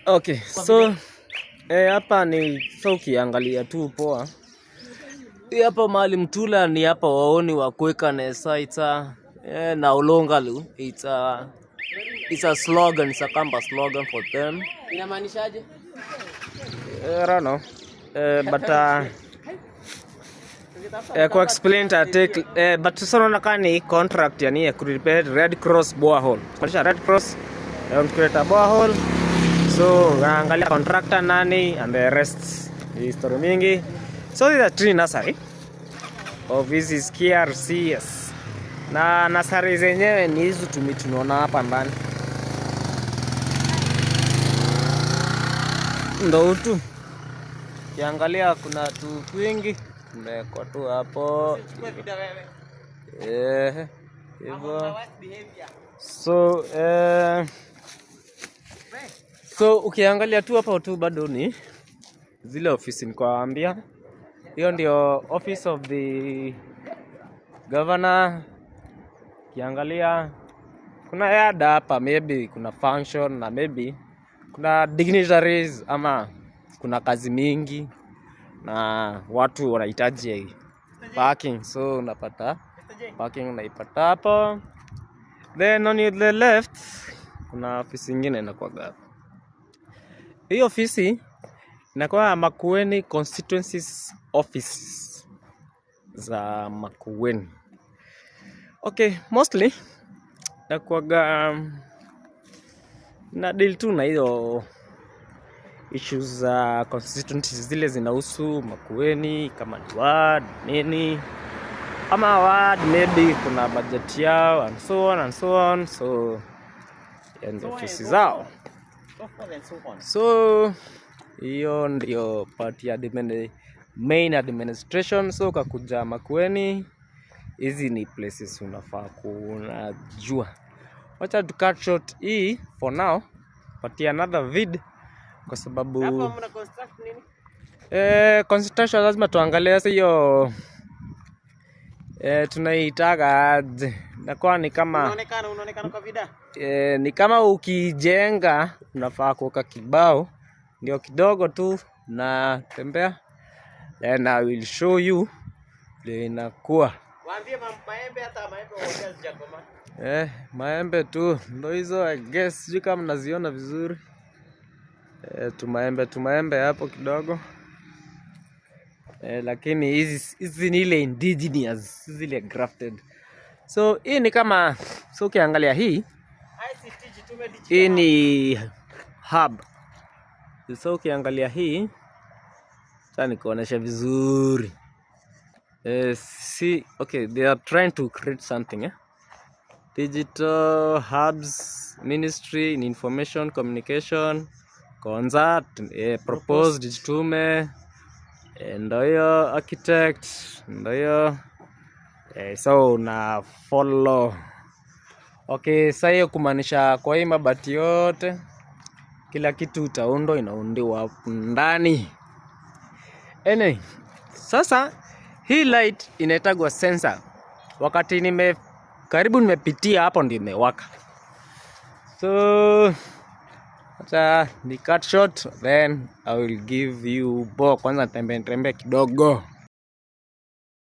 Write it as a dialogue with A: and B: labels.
A: Okay, so hapa ni so ukiangalia tu poa. Hii hapa mahali Mtula ni hapa waoni wa kuweka nesa it's a na Ulongalu it's a slogan, it's a Kamba slogan for them.
B: Inamaanishaje?
A: I don't know. But ku explain ta take but sasa unaona kama ni contract yani ya ku repair Red Cross borehole. Kuonyesha Red Cross create a borehole. So unaangalia contractor nani and the rest. Ni story mingi. So this is a tree nursery of this is KRCS. Na nursery zenyewe ni hizo tumi tunaona hapa ndani. Ndo utu. Ukiangalia kuna tu twingi tumewekwa tu hapo. Hivyo. So so ukiangalia tu hapo tu bado ni zile ofisi nikawaambia. Hiyo ndio office of the governor. Ukiangalia kuna yard hapa, maybe kuna function na maybe kuna dignitaries ama kuna kazi mingi na watu wanahitaji parking, so unapata parking unaipata hapo. Then on the left kuna ofisi ingine inakuwaga hapo. Hii ofisi inakuwa Makueni Constituencies Office za Makueni. Okay, mostly inakuwaga na deal tu na hiyo issues za constituencies zile zinahusu Makueni, kama ni ward nini ama ward maybe kuna budget yao and so on and so on, so hiyo ndio ofisi zao.
B: So forth and so on.
A: So hiyo ndio part ya main administration. So ukakuja Makueni, hizi ni places unafaa kunajua. Wacha tu cut short hii for now, patia another vid kwa sababu
B: Hapa mna construct nini?
A: Construction lazima tuangalie sasa hiyo tunaitaga aje? Inakuwa ni kama
B: Unaonekana kwa vida.
A: Ni kama ukijenga unafaa kuweka kibao ndio kidogo tu na tembea, then I will show you vile inakuwa.
B: Waambie maembe, hata maembe wote hazijakoma.
A: Maembe tu ndo hizo, I guess sijui kama mnaziona vizuri. Tumaembe hapo kidogo. Lakini hizi ni ile indigenous, zile grafted. So hii ni kama, so ukiangalia hii,
B: ICT jitume digital.
A: Hii ni hub. So ukiangalia hii, sasa nikuonesha vizuri. See, okay, they are trying to create something, eh? Digital hubs, Ministry in Information Communication, Consult, proposed jitume, ndo hiyo architect, ndo hiyo so una follow. Okay, sasa hiyo kumaanisha kwa hii mabati yote kila kitu itaundwa, inaundiwa ndani. Anyway, sasa hii light inaitagwa sensor. Wakati nime karibu nimepitia hapo ndio imewaka. So acha ni cut short, then I will give you more. Kwanza tembe tembe kidogo.